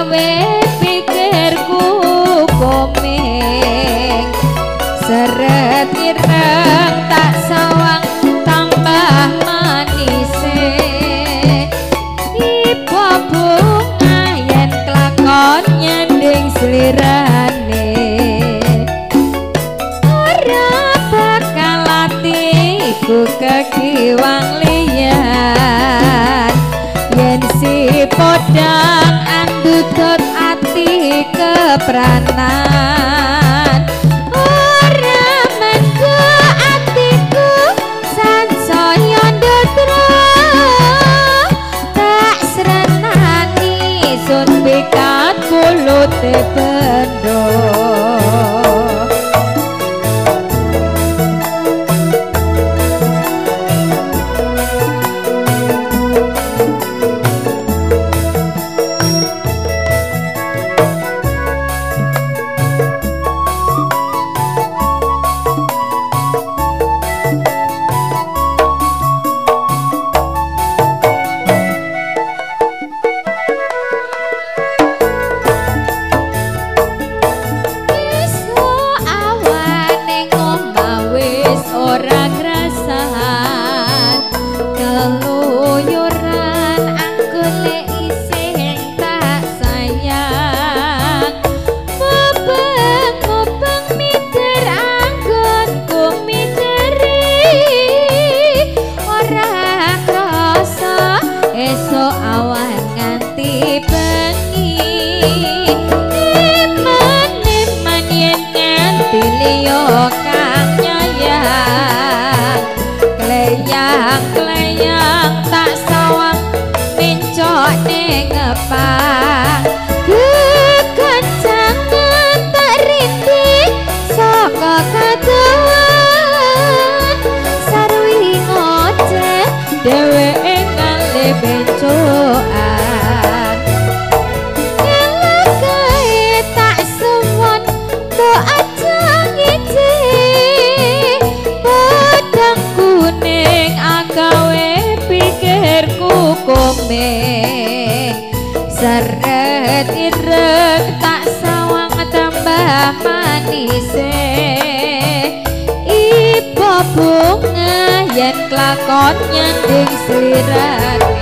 agawe pikirku komeng. Seret ireng tak sawang tambah manise. Ibu bunga yen kelakon nyanding slirane. Ora bakal atiku kekiwang liyan. Yen si podang andudut ati kepranan. Ora mengko atiku sansaya ndotro. Tak srenani sun pikat kulute bendo. Kleyang-kleyang tak sawang mencok ning ngepang. Kekencangan tak rinding saka kadohan. Sarwi ngoceh dheweke ngalih bencokan. Ngelakae tak suwun tok aja ngece. Podang kuning agawe pikirku komeng. Seret ireng tak sawang tambah manise. Ibu bunga yen kelakon nyanding slirane.